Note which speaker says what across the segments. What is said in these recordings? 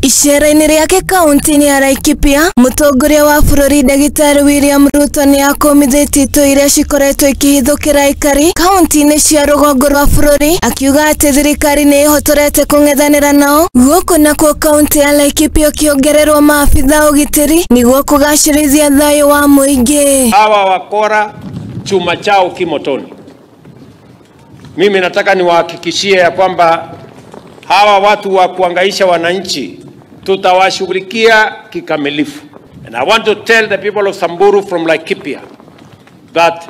Speaker 1: Icera-inĩ rĩake kaunti-inĩ ya Laikipia, mũtongoria wa bũrũri Ndagĩtarĩ William Ruto nĩ akũmithĩtie itoi iria cikoretwo ikĩhithũkĩra aikari kaunti-inĩ cia rũgongo rwa bũrũri, akiuga atĩ thirikari nĩ ĩhotorete kũng'ethanĩra nao. Gũkũ nakuo kaunti ya Laikipia ũkĩongererwo maabitha ũgitĩri nĩguo kũgacĩrithia thayũ wa mũingĩ.
Speaker 2: Hawa wakora chuma chao kimotoni. Mimi nataka niwahakikishie ya kwamba hawa watu wa kuangaisha wananchi tutawashughulikia kikamilifu. And I want to tell the people of Samburu from Laikipia that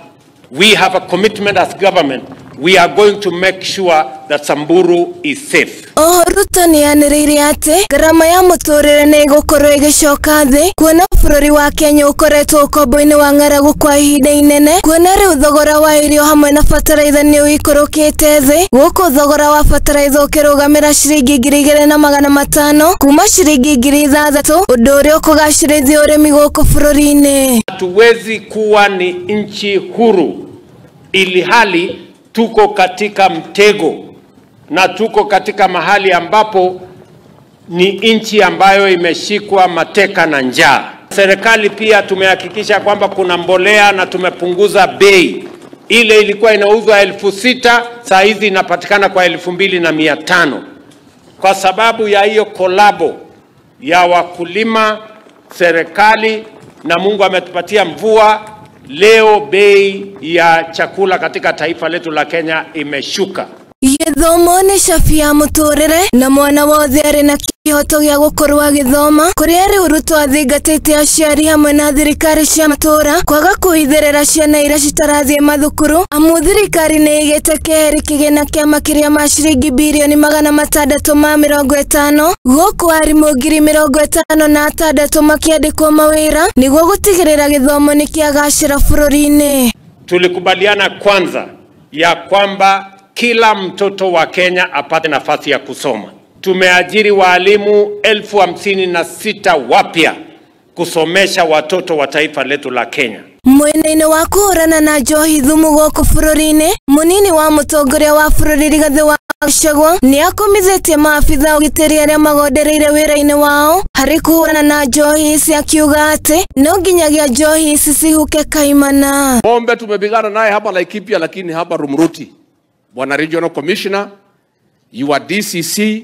Speaker 2: we have a commitment as government. We are going to make sure that Samburu is safe.
Speaker 1: Oho Ruto nĩanĩrĩire atĩ ngarama ya mũtũrĩre nĩ ĩgũkorwo ĩgĩcoka thĩ, kuona bũrũri wa Kenya ũkoretwo ũkombo-inĩ wa ng'aragu kwa ihinda inene, kuona rĩu thogora wa irio hamwe na bataraitha nĩ ũikũrũkĩte thĩ, gũkũ thogora wa bataraitha ũkĩrũgamĩra ciringi 2500 kuma ciringi 6000, ũndũ ũrĩa ũkũgacĩrithia ũrĩmi gũkũ bũrũri-inĩ.
Speaker 2: Hatuwezi kuwa ni nchi huru ili hali tuko katika mtego na tuko katika mahali ambapo ni nchi ambayo imeshikwa mateka na njaa. Serikali pia tumehakikisha kwamba kuna mbolea na tumepunguza bei. Ile ilikuwa inauzwa 6000, saa hizi inapatikana kwa 2500. Kwa sababu ya hiyo kolabo ya wakulima, serikali na Mungu ametupatia mvua, leo bei ya chakula katika taifa letu la Kenya imeshuka.
Speaker 1: Gĩthomo nĩ cabi ya mũtũrĩre na mwana wothe arĩ na kĩhoto gĩa gũkorwo agĩthoma, kũrĩa rĩu Ruto athingatĩte aciari hamwe na thirikari cia matũũra kwaga kũhithĩrĩra ciana iria citarathiĩ mathukuru, amu thirikari nĩ ĩigĩte keheri kĩgĩna kĩa makĩria ma ciringi birioni 650, gũkũ arimũ 56,000 makĩandĩkwo mawĩra nĩguo gũtigĩrĩra gĩthomo nĩ kĩagacĩra bũrũri-inĩ.
Speaker 2: Tulikubaliana kwanza ya kwamba kila mtoto wa Kenya apate nafasi ya kusoma. Tumeajiri walimu 56,000 wapya kusomesha watoto wa taifa letu la Kenya.
Speaker 1: Mwena-inĩ wa kũhũrana na njohi thumu gũkũ bũrũri-inĩ, mũnini wa mũtongoria wa bũrũri Rigathĩ wa Gachagua nĩ akomithĩtie maabitha ũgitĩri arĩa magondereire wĩra-inĩ wao harĩ kũhũrana na njohi ici, akiuga atĩ no nginyagia njohi ici cihuke kaimana.
Speaker 3: Pombe tumepigana naye hapa Laikipia, lakini hapa Rumuruti, Bwana Regional Commissioner, your DCC,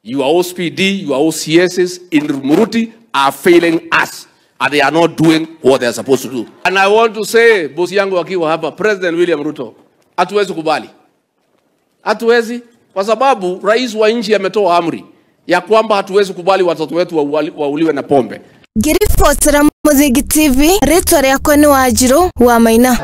Speaker 3: your OSPD, your OCSs in Rumuruti are failing us, and they are not doing what they are supposed to do. And I want to say, bosi yangu akiwa hapa, President William Ruto, hatuwezi kubali. Hatuwezi, kwa sababu rais wa nchi ametoa amri ya kwamba hatuwezi kubali watoto wetu wauliwe na pombe.
Speaker 1: Ngĩribotera Mũthingi TV, rĩtwa rĩakwa nĩ Wanjirũ wa Maina.